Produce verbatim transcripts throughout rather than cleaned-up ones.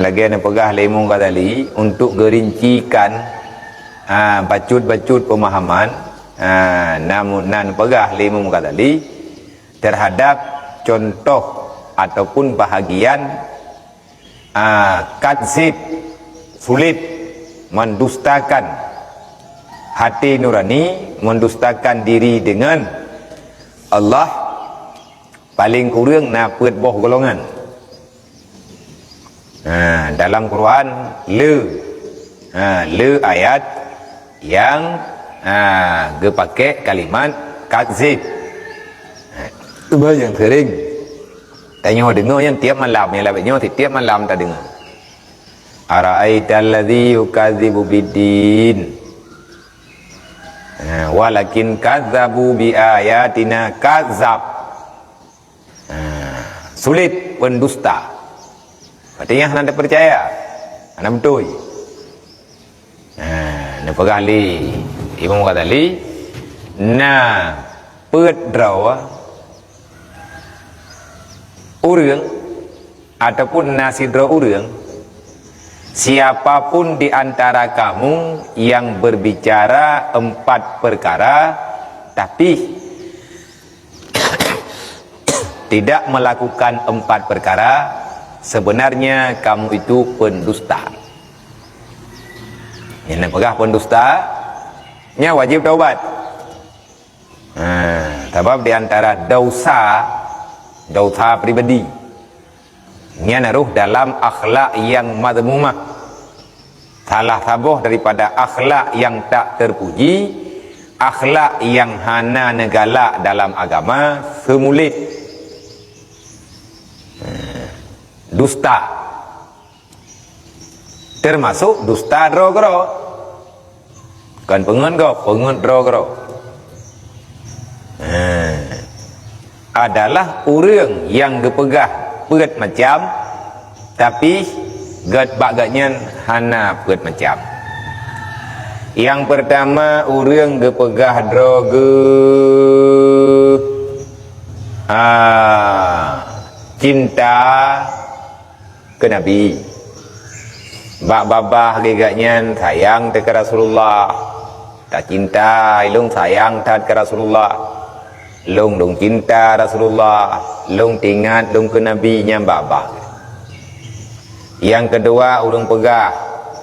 Lagée neupeugah lé Imam Ghazali, untuk geurincikan, ha, bacut-bacut peumahaman, ha, na mu-, na neupeugah lé Imam Ghazali terhadap contoh ataupun bahagian, ha, takdzib, sulit, mendustakan hati nurani, mendustakan diri dengan Allah, paling kureueng na peuet boh golongan. Ha, dalam Quran le, ha, le ayat nyang, ha, geupaké kalimat takdzib. Ha, cuba nyang sering tanyoe deungoe nyan tiep malam, nyang lagée nyoe tiep malam tadeungoe. Ara'aital ladzi yukadzibu biddin. Ha, walakin kadzabu bi ayatina kadzab. Ha, sulit pendusta. Berarti nyan hana dipercaya. Hana beutôi. Ha, neupeugah lé Imam Ghazali, na peuet droe ureuëng ataupun na sidroe ureuëng, siapapun di antara kamu yang berbicara empat perkara, tapi tidak melakukan empat perkara, sebenarnya kamu itu pendusta. Nyang neupeugah pendusta, nyan wajéb taubat. Ha, sabab di antara dosa, dosa pribadi, nyan rôh dalam akhlak nyang madhmumah. Salah saboh daripada akhlak nyang tak terpuji, akhlak nyang hana neugalak dalam agama, seumuléh. Ha, dusta. Teumasok dusta droe keudroe. Kon peungeut gob, peungeut droe keudroe. Ha. Adalah ureuëng nyang geupeugah peuet macam, tapi gét bak gobnyan hana peuet macam. Nyang peurtama, ureuëng geupeugah droe geuh, ha, cinta keu Nabi. Bak babah geuh gobnyan sayang teuh keu Rasulullah. Tacinta, lôn sayang that keu Rasulullah. Lôn, lôn cinta Rasulullah. Lôn teuingat lôn keu Nabi, nyan bak babah. Nyang keudua, ureuëng peugah,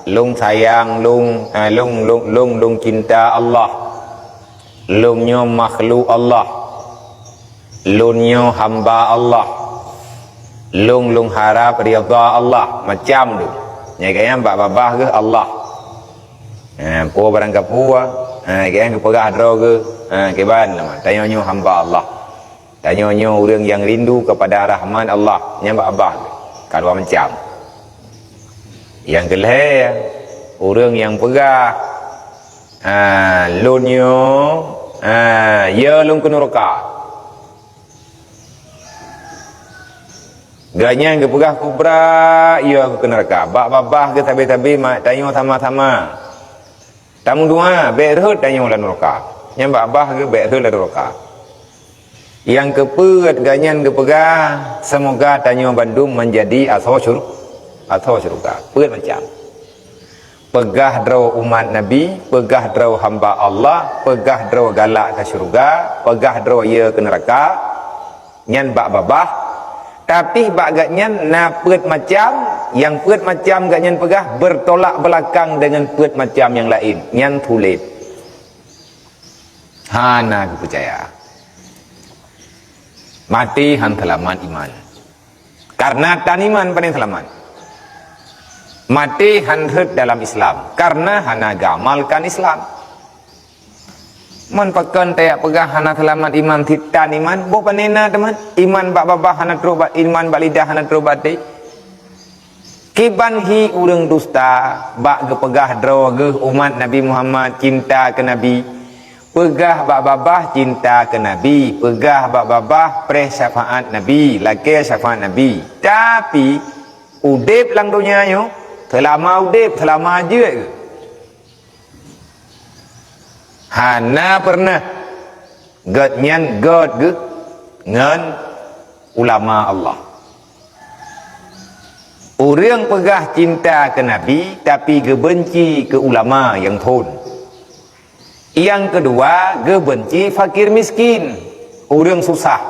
lôn sayang, lôn, eh, lôn, lôn, lôn, lôn cinta Allah. Lôn nyoe makhluk Allah. Lôn nyoe hamba Allah. Lôn, lôn harab ridha Allah. Macam tu. Nyang keu nyan bak babah geuh Allah. Ha, peue barang kapeue, ha, keu nyan geupeugah droe geuh, ha, kiban lama. Tanyoe nyoe hamba Allah. Tanyoe nyoe ureuëng nyang rindu kepada rahmat Allah. Nyan bak babah geuh. Ka dua macam. Nyang keu lhée, ureuëng nyang peugah, ha, lôn nyoe, ha, ya lôn keu nuraka. Gobnyan geupeugah kubra, ya keu nuraka. Bak babah geuh sabe-sabe ma-, tanyoe sama-sama. Tameudoa, bék rhot tanyoe lam nuraka. Nyan bak babah geuh bék rhot lam nuraka. Nyang keupeuet gobnyan geupeugah, seumoga tanyoe bandum manjadi asoe syur-, asoe syeuruga. Peuet macam. Peugah droe umat Nabi, peugah droe hamba Allah, peugah droe galak keu syeuruga, peugah droe ya keu neuraka, nyan bak babah. Tapi bak gobnyan na peuet macam, nyang peuet macam gobnyan peugah beurtolak beulakang deungon peuet macam nyang laén, nyan sulet. Hana geupeucaya. Maté han seulamat iman. Karena tan iman pane seulamat. Maté han rhot dalam Islam, karena hana geuamalkan Islam. Mon pakon tajak peugah hana seulamat iman, cit tan iman, boh pane na teuma iman bak babah hana trok bak, iman bak lidah hana trok bak até. Kiban hi ureuëng dusta bak geupeugah droe geuh umat Nabi Muhammad cinta keu Nabi, peugah bak babah cinta keu Nabi, peugah bak babah preh syafaat Nabi, lakée syafaat Nabi. Tapi, udeb lam donya nyoe, seulama udeb, seulama jeuet geuh, hana peureunah gobnyan gét geuh ngon ulama Allah. Ureuëng peugah cinta keu Nabi, tapi geubenci keu ulama nyang thon. Nyang keudua, geubenci fakir miskin, ureuëng susah.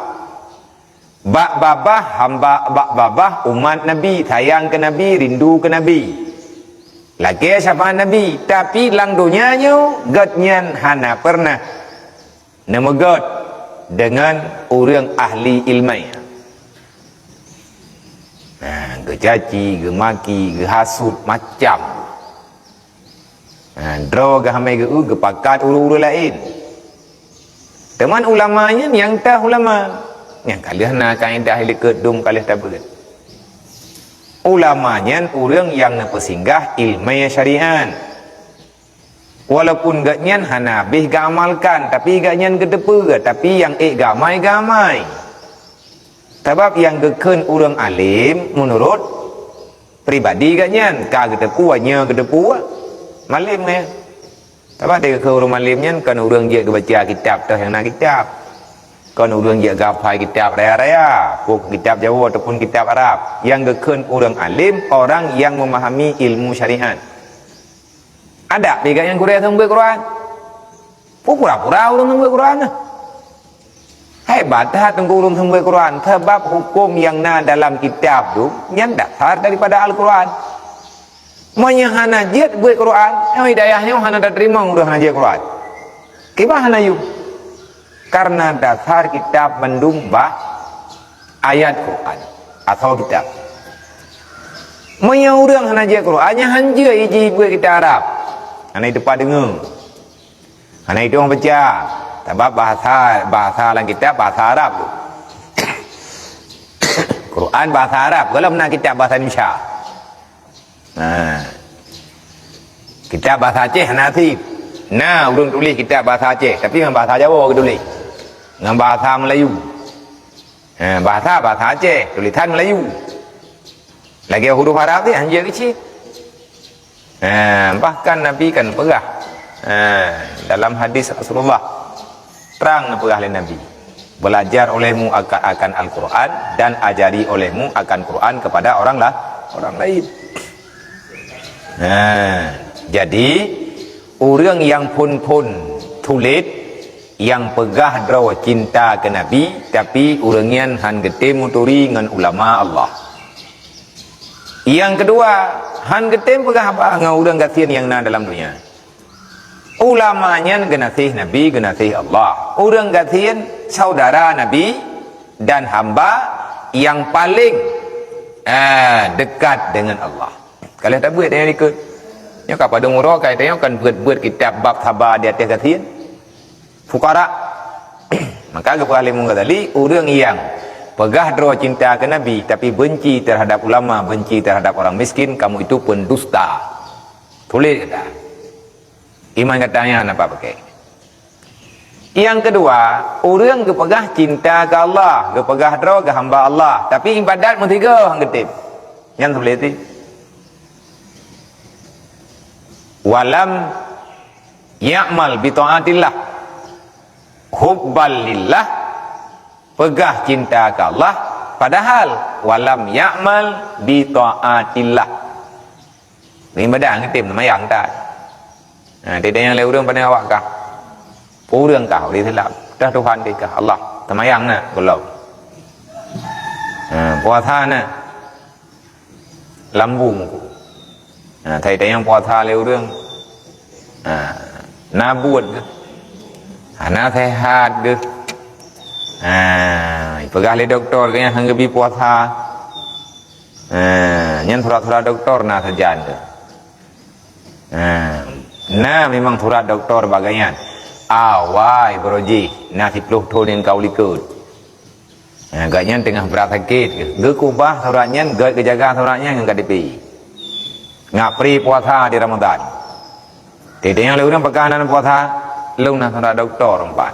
Bak babah hamba, bak babah umat Nabi, sayang keu Nabi, rindu keu Nabi. Lakée syafaat Nabi, tapi lam donya nyoe gobnyan hana pernah neumeugét deungon ureuëng ahli iéleumé. Nah, geucaci, geumaki, geuhasut macam. Nah, droe geuhamé geu-, geupakat ureuëng-ureuëng laén. Teuma ulama nyan nyang tah ulama. Nyang ka lheueh na kaedah likot dum ka lheueh tabeuet. Ulama nyan ureuëng nyang neupeusinggah iéleumé syariat. Walaupun gobnyan hana habéh geuamalkan, tapi gobnyan geuteupeue, tapi nyang ék geuamai, geuamai. Sabab nyang geukheun ureuëng além meunurot pribadi gobnyan, ka geuteupeue, nyoe geuteupeue, malém nyan. Sabab nyang geukheun ureuëng malém nyan kon ureuëng jeuet geubaca kitab toh nyang na kitab. Kon ureuëng jeuet geuhafai kitab raya-raya, peue kitab Jawoe ataupun kitab Arab. Nyang geukheun ureuëng além, orang nyang meumahami ilmu syariat. Adak pih gobnyan gurée seumeubeuet Quran. Peue pura-pura ureuëng seumeubeuet Quran nyan. Hebat that teungku ureuëng seumeubeuet Quran, sabab huköm nyang na dalam kitab tu nyan dasar daripada Al-Quran. Meunyoe hana jeuet beuet Quran, nyoe hidayah nyoe hana tateurimong ureuëng hana jeuet Quran. Kiban hana yum? Karena dasar kitab mandum bak ayat Quran atau kitab. Meunyoe ureuëng hana jeuet Quran, nyan hanjeuet jibeuet kitab Arab. Hana jiteupeue deungoe. Hana jiteupeue baca. Sabab bahasa, bahasa lam kitab bahasa Arab tu. Quran bahasa Arab, golom na kitab bahasa Indonesia. Ha. Kitab bahasa Aceh hana sit. Na ureuëng tuléh kitab bahasa Aceh, tapi ngon bahasa Jawoe geutuléh. Ngon bahasa Melayu. Ha, bahasa, bahasa Aceh, tulisan Melayu. Lagée huruf Arab tu hanjeuet keu cit. Ha, bahkan Nabi kan peugah, ha, dalam hadis Rasulullah, trang neupeugah lé Nabi, "Belajar olehmu aka-, akan Al-Quran dan ajari olehmu akan Quran kepada orang la-, orang lain." Ha, jadi, ureuëng nyang phon-phon tulét, nyang peugah droe cinta keu Nabi, tapi ureuëng nyan hán geutem meuturi ngon ulama Allah. Nyang keudua, hán geutem peugah haba ngon ureuëng gasien nyang na dalam donya. Ulama nyan geunaséh Nabi, geunaséh Allah. Ureuëng gasien saudara Nabi dan hamba nyang paleng, eh, dekat dengan Allah. Ka lheueh tabeuet nyang likot. Nyoe ka padum uroe ka tanyoe kan beuet-beuet kitab bab saba di ateueh gasien. Fukara. Maka geupeugah lé Imam Ghazali, ureuëng nyang peugah droe cinta keu Nabi, tapi benci terhadap ulama, benci terhadap orang miskin, kamu itu pendusta. Tuléh gata. Iman gata nyan hana pakai. Nyang keudua, ureuëng geupeugah cinta keu Allah, geupeugah droe geuhamba Allah, tapi ibadat meusigoe han geutem. Nyan tuléh ti. Walam ya'mal bi taatillah hubban lillah, peugah cinta keu Allah, padahal walam ya'mal bi taatillah. Ibadat geutem, seumayang that. Ha, teudeungoe lé ureuëng pandang awak kah? Peue ureuëng kah? Ureuëng Islam. Dah Tuhan kah? Allah. Seumayang na, gohlom. Ha, puasa na. Lambung ku. Ha, that nyang puasa lé ureuëng. Ha, na buet geuh. Ha, na sehat geuh. Ha, peugah lé doktor geuh nyang han geubi puasa. Ha, nyan surat-surat doktor na sajan geuh. Ha, na memang surat doktor bak gobnyan. Awai baroe jih na siploh thon nyang ka u likot. Ha, gobnyan teungoh brat sakét. Geukubah surat nyan, gét geujaga surat nyan ngon K T P. Ngak pri puasa di Ramadan. Teudeungoe lé ureuëng peugah nan puasa, lôn na surat doktor empat.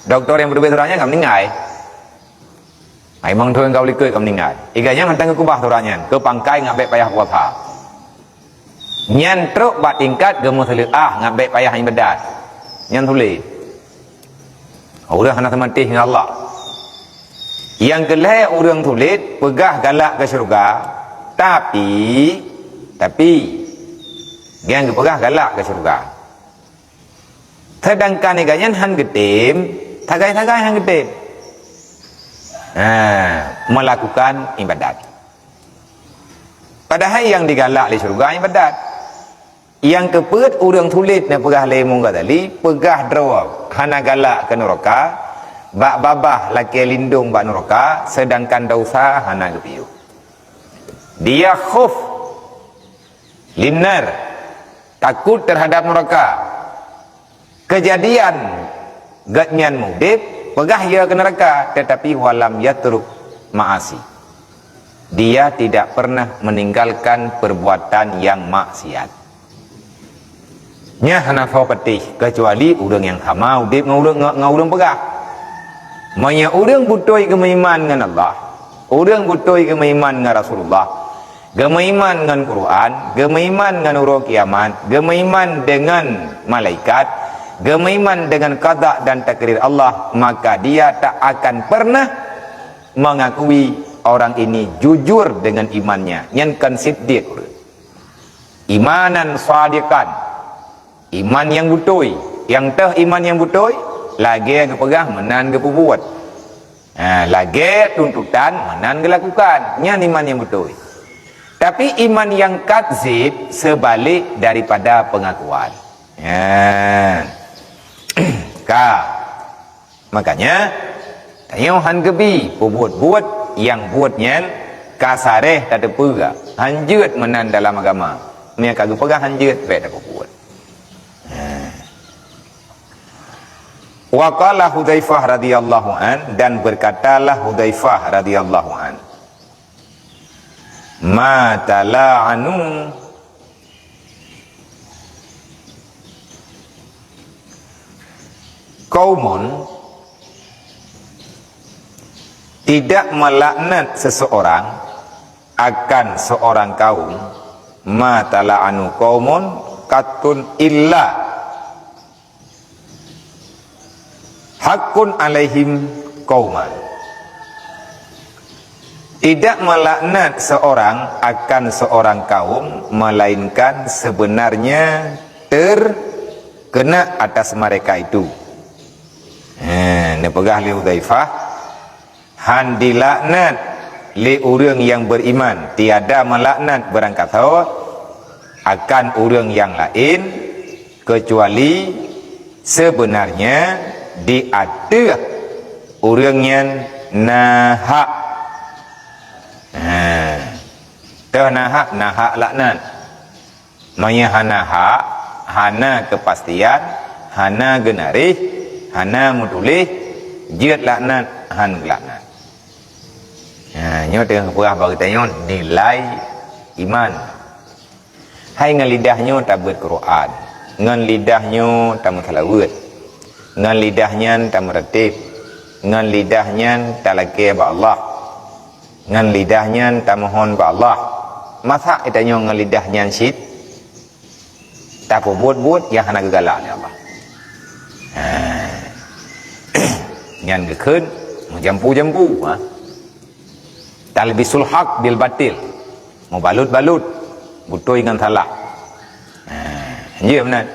Doktor nyang beuteubiet surat nyan ka meuninggai. Hai mong thon ka u likot ka meuninggai. Iga nyan mantong geukubah surat nyan, keu pangkai ngak bék payah puasa. Nyan trok bak tingkat geumeuseuleuah ngak bék payah ibadat. Nyan tuléh. Ureuëng hana seumatéh ngon Allah. Nyang keu lhée ureuëng tuléh peugah galak keu syeuruga, Tapi, tapi, nyang geupeugah galak keu syeuruga. Seudangkan gobnyan hán geutem, sagai-sagai hán geutem. Ha, melakukan ibadat. Padahai nyang digalak lé syeuruga ibadat. Nyang keupeuet ureuëng sulet neupeugah lé Imam Ghazali, peugah droe hana galak keu nuraka, bak babah lakée lindong bak nuraka, seudangkan desya hana geupiôh. Dia khauf linnar, takut terhadap nuraka. Keujadian gobnyan udeb, peugah ya keu nuraka, tetapi walam yatruk ma'asi. Dia tidak pernah meninggalkan perbuatan yang maksiat. Nyan hana soe patéh, keucuali ureuëng nyang sama udeb ngon ureuëng, ngon, ngon ureuëng peugah. Meunyoe ureuëng beutôi geumeuiman ngon Allah, ureuëng beutôi geumeuiman ngon Rasulullah, geumeuiman ngon Quran, geumeuiman ngon uroe kiamat, geumeuiman deungon malaikat, geumeuiman deungon qada dan takdir Allah, maka dia tak akan pernah mengakui orang ini jujur dengan imannya. Nyan kon siddiq ureuëng. Imanan shadiqan. Iman nyang beutôi. Nyang teuh iman nyang beutôi, lagée geupeugah meunan geupeubuet. Ha, lagée tuntutan meunan geulakukan. Nyan iman nyang beutôi. Tapi iman nyang kadzib seubalik daripada peungakuan. Ha. Ka. Makanya, tanyoe hán geubi peubuet-buet nyang buet nyan ka saréh tateupeue, hán jeuet meunan dalam agama. Meunyo ka geupeugah hán jeuet, bék tapeubuet. Wa qala Hudzaifah radhiyallahu an, dan berkatalah Hudzaifah radhiyallahu an, "Ma tala'anu qaumun," tidak melaknat seseorang akan seorang kaum, "ma tala'anu qaumun qattun illa haqqun alaihim qauman." Tidak melaknat seorang akan seorang kaum, melainkan sebenarnya terkena atas mereka itu. Ha, neupeugah lé Hudzaifah, hán dilaknat lé ureuëng nyang beriman, tiada melaknat beurangkasoe akan ureuëng nyang laén, keucuali sebenarnya di ateueh ureuëng nyan na hak. Ha. Teuh na hak, na hak laknat. Meunyo hana hak, hana keupastian, hana geunaréh, hana meutuléh, jeuet laknat, hán geulaknat. Ha, nyoe teungoh geupeugah bak geutanyoe nilai iman. Hai ngon lidah nyoe tabeuet Quran, ngon lidah nyoe tameuseulaweuet, ngon lidah nyan tameuratéb, ngon lidah nyan talakée bak Allah, ngon lidah nyan tamohon bak Allah. Masa geutanyoe ngon lidah nyan cit tapeubuet-buet nyang hana geugalak lé Allah? Ha. Nyan geukheun meujampu-jampu, ha. Talbisul haq bil batil. Meubalut-balut beutôi ngon salah. Ha, jeuet meunan.